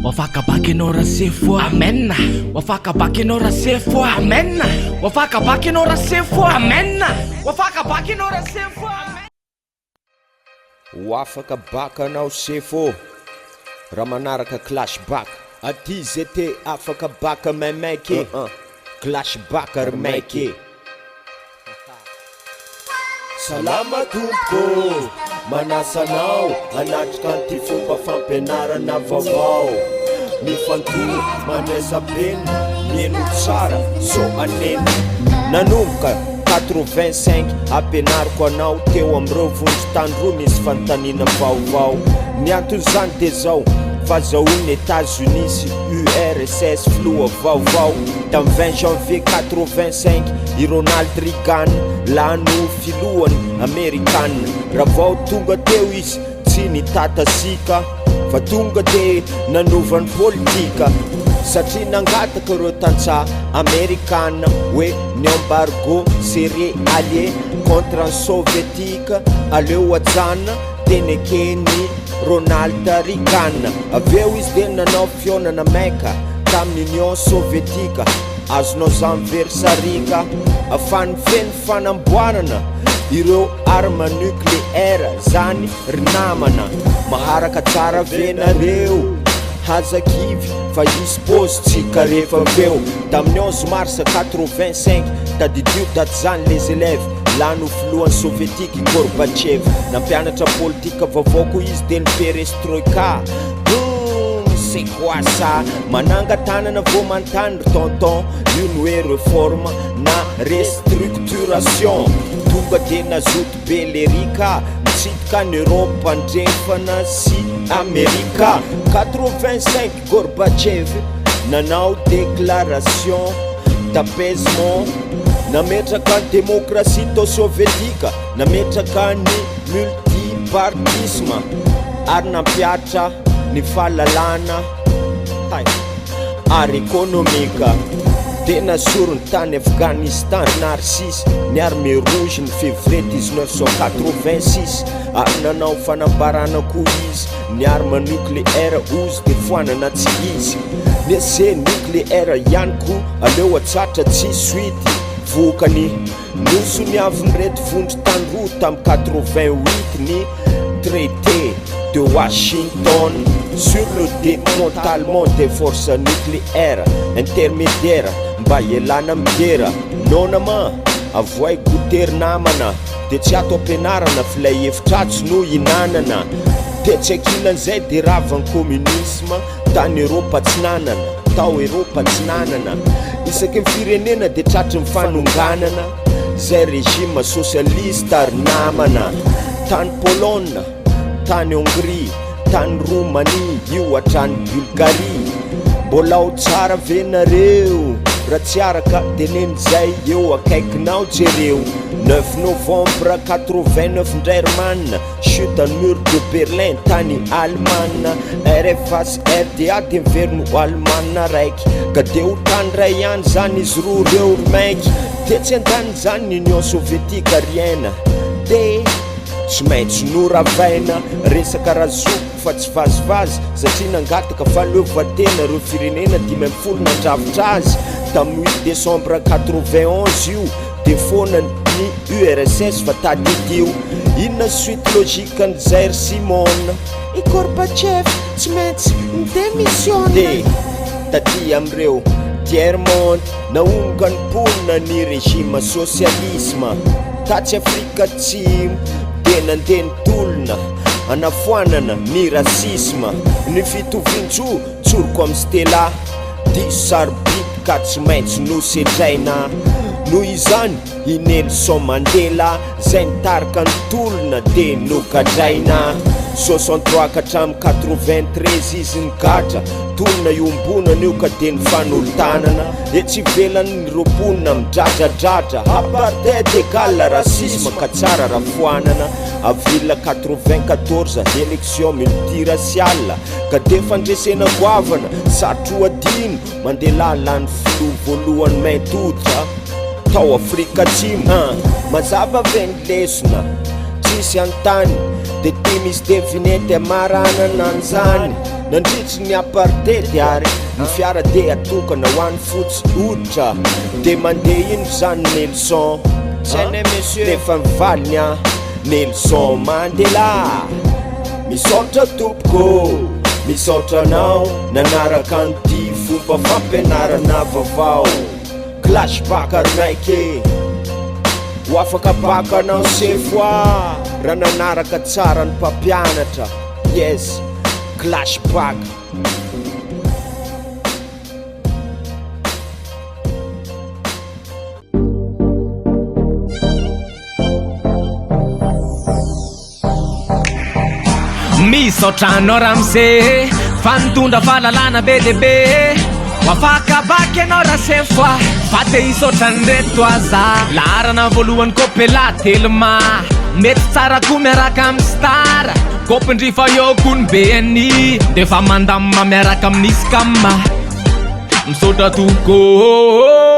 Ho afaka baka ianao Rasefo a! Amen! Ho afaka baka ianao Rasefo a! Amen! Ho afaka baka ianao Rasefo a! Amen! Ho afaka baka ianao Rasefo a! Amen! Ho afaka baka anao sefo ô! Raha manaraka clash back. Aty ZT afaka baka maimaika e! Clash back ry maika e! Salama tompoko ô! Manasa anao hanatrika an'ity fomba fampianarana vaovao. Mifantoha, mandraisa penina, mihaino tsara sao hanenina. Nanomboka 85 ampianariko anao teo amin'ireo vondron-tany roa nisy fanontaniana vaovao. Ny anton'izany dia izao, fazahoan'i Etats-Unis sy URSS filoha vaovao tamin'ny 20 janvier 85 i Ronald Reagan lany ho filohan'ny Amerikana. Raha vao tonga teo izy tsy nitatasika fa tonga dia nanova ny politika satria nangataka ireo tantsaha Amerikana hoe ny embargo céréalier contre ny Sovietika aleo ajanona dia neken'i Ronald Reagan. Avy eo izy dia nanao fihaonana maika tamin'ny Union Sovietika. Azonao zany very sariaka fa ny feno fanamboarana ireo arme nucléaire zany ry namana. Maharaka tsara ve nareo? Aza kivy fa hisy pause tsika rehefa avy eo. Tamin'ny 11 mars 85, tadidio daty zany les élèves, lany ho filohan'ny sovietika i Gorbatchev. Nampianatra politika vaovao koa izy dia ny perestroïka. Humm c'est quoi ça? Mananga-tanana vao manontany ry tonton, io no hoe reforme na restructuration. Tonga dia nazoto be lerika, nitsidika an'i Europe andrefana sy Amerika. 85 Gorbatchev nanao déclaration d'apaisement, nametraka ny demokrasia tao Sovietika, nametraka ny multipartisme ary nampihatra ny fahalalana hay ary ekonomika. Dia nasoriny tany Afghanistan ry Narcisse ny armée rouge ny février 1986 ary nanao fanambarana koa izy ny arme nucléaire ozy dia foanana tsy izy. Ny essai nucléaire ihany koa aleo atsatra tsy suite vokany. Nosoniavin'ireto vondron-tany roa tamin'ny 88 ny Traité de Washington sur le démantèlement des forces nucléaires intermédiaires mba hialana amin'ny guerre. Noana ma, avoay goûter namana dia tsy ato am-pianarana f'ilay efitratsy no hinanana. Tetsy ankilan'izay dia rava ny communisme tany Eropa Atsinanana, tao Eropa Atsinanana. Isaky ny firenena dia tratry ny fanonganana izay régime socialiste ry namana. Tany Polonina, tany Hongrie, tany Roumanie, io hatrany Bulgarie. Mbola ao tsara ve nareo? Raha tsy araka teneno izay eo akaikinao jereo. 9 novembre 89 ndray ry man. Chute ny mur de Berlin tany Alemana, RFA sy RDA dia miverina ho Alemana raiky ka dia ho tany ray ihany zany izy roa reo ry mainky. Tetsy andanin'izany ny Union Sovietika ry aina dia tsy maintsy noravaina. Resaka razoky fa tsy vazivazy satria nangataka fahaleovantena ireo firenena 15 nandrafitra azy tamin'ny huit décembre 91 io. Dia foana ny URSS fa tadidio. Inona ny suite logique an'izay ry Simone? I Gorbatchev tsy maintsy ni-démissionne. Dia taty amin'ireo tiers monde nahonga ny mponina ny régime socialisme. Tatsy Afrika Atsimo dia nandeha ny tolona hanafoanana ny racisme. Ny fitovian-jo Tsoriko amin'i Stella, diso sarobidy ka tsy maintsy nosedraina. Noho izany, i Nelson Mandela, izay nitarika ny tolona dia nogadraina. 63 ka hatramin'ny 93 izy nigadra, tolona iombonana io ka dia nifanolo-tanana. Etsy ivelany ireo mponina midradradradra, apartheid égale racisme ka tsara raha foanana. Avril 94, élection multiraciale. Ka dia fandresena goavana, sarotra ho adino, Mandela lany filoha voalohany mainty hoditra tao Afrika Atsimo. Mazava ve ny lesona? Tsisy anontany. De ty misy devinette amaranana an'izany. Nandritry ny apartheid ary ny fiara dia atokana ho an'ny fotsy hoditra. De mandeha ino zany Nelson? Tsy hainay monsieur. Defa ny valiny an! Nelson Mandela! Misaotra tompoko! Misaotra anao nanaraka an'ity fomba fampianarana vaovao. Clash baka raiky e! Ho afaka baka anao sefo ah! Raha nanaraka tsara ny mpampianatra. Yes! Clash baka. Misaotra anao ramose fa nitondra fahalalana be dia be. Ho afaka bac ianao rasefo a, fa te hisaotra an'ireto aza. Laharana voalohany kopela telma, mety tsara koa miaraka amin'ny star. Kopindry fa eo koa ny BNI, defa mandamina miaraka amin'ny scam. Misaotra tompoko.